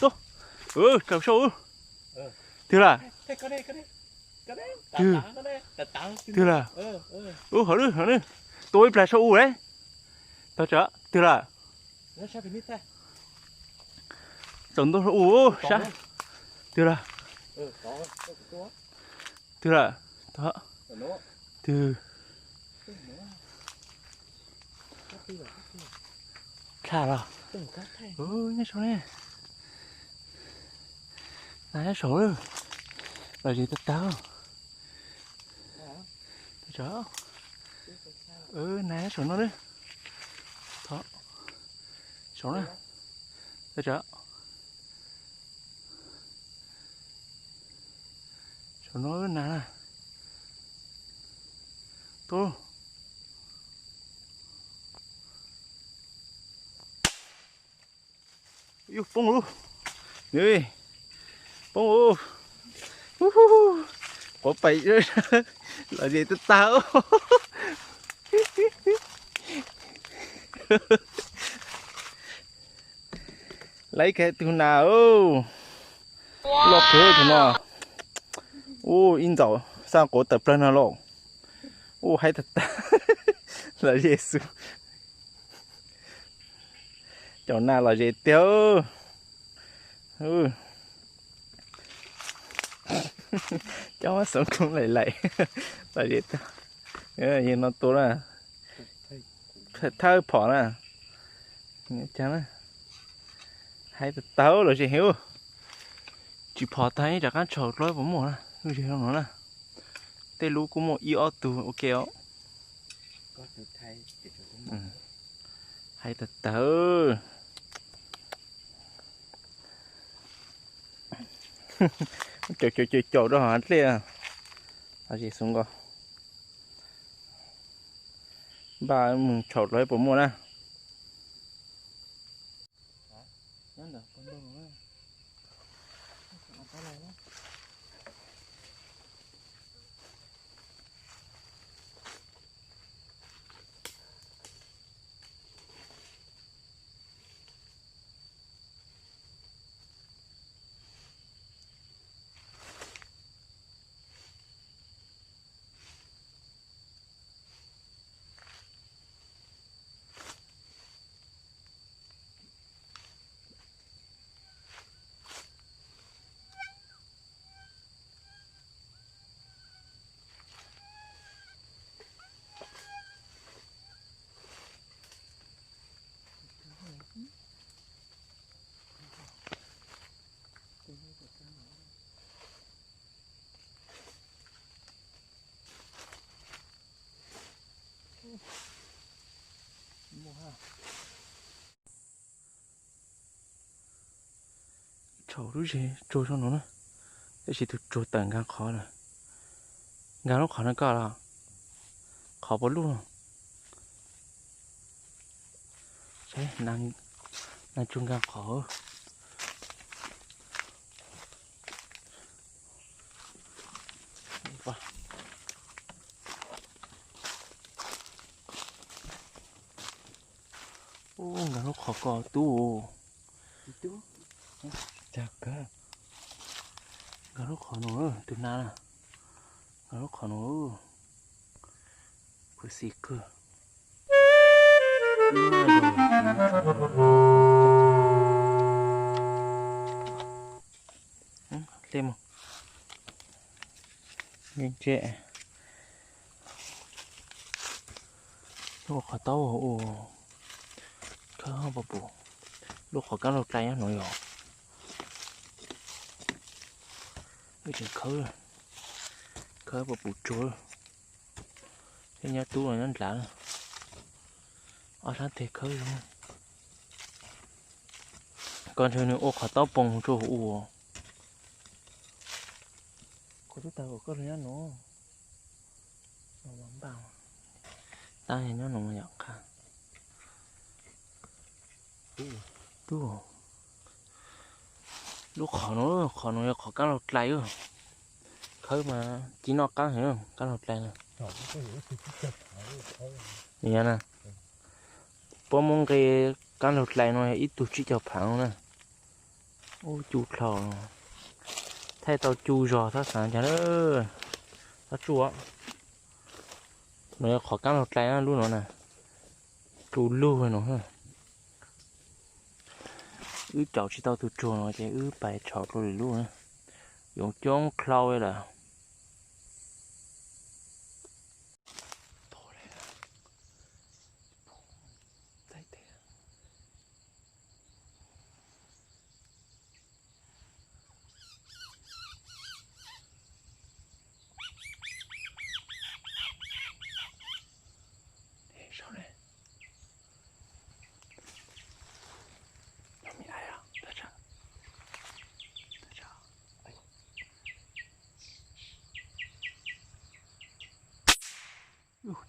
tuaj. Raws sau. Twg lawm? Twg? Twg lawm? Ub, hov lwm hov lwm. Tua ib plag sau u lawm. Tog tsam twg lawm? Tsaus ntuj u sab. Twg lawm? Twg lawm? Twg? Dlha los? Nyob saum ne. Nas nyob saum lawm. Lom zem tag tag. Nas nyob saum no lawm. Saum na. Saum no nas na. Tub. Yuj, poob lawm. Poob. Quav pais lom zem tag tag. Laib kiag tug nas. Loj kawg tus no. Ub, ib ntxaum xaj quav tawm plawg no lauj. Ub, haib tag tag. Lom zem xwb. Cov nas lom zem tiag. Cov mas xoom koob laim laim. Lom zem tiag. Yog no tua na. Thawb phom na. Haib tag tag lom zem heev. Tsis phom tag ib rov qab tshaum dlua puas muaj na, lub zem no na. Tej lub kuj muaj ib ob tug ua ke os. Haib tag tag. Caum caum caum caum rau hauv dlej. Xub nkaus, npaj mus tshau los puas muaj na. Tshau lub zes tsuag zog no na, tab sis tus tsuag tawm nkag qhov na. Nkag lub qhov no koj los, qhov puas luj no. Saib, nas tsuag nkag qhov. Ub, nkag lub qhov ko tub. Nkag lub qhov no, tus nas na. Nkag lub qhov no, khuv xim kawg. Hle mus. Ntse, ntse. Lub qhov taub ua, khawb puas pum, lub qhov kab laug dlai nyob no yog. Wb tseem khawb, khawb puas pum tsuag. Thiab nyob tub los nyob nrad, ob sab teg khawb zoo. Koj ntshe nws ua qhov taub poob tsuag ua. Kuv twb tau kom koj nyob no, tab nyob no yom qab. Tub, lub qhov no, qhov no yog qhov kab laug dlai. Khawb mas ci noj qab heev, kab laug dlai na. Yog na, puab muab nqe kab laug dlai no yog ib tug tsib caug phav na. Ub, cu dlhau, thaij tau cu zog txhob xav cas, txhob tsuj. No yog qhov kab laug dlai lub no na, tsu lug no. Wb caum tsis tau tus tsuag no ces wb pais tshau dua lwm lub na. Yoov coob dlhau lawm.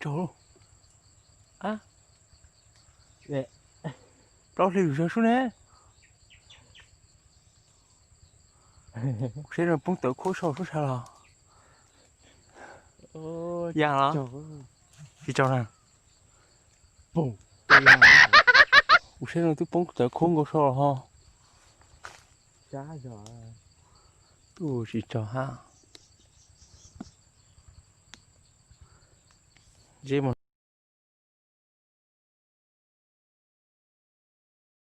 Tsaug, plaub hlis zog sub ne. Kuv saib no poob tawv khuab sau sub sab los. Ya los? Tsis tsaug na. Kuv saib no twb poob tawv khuab nkaus sau los ho. Tsis tsaug hab. Zeb mus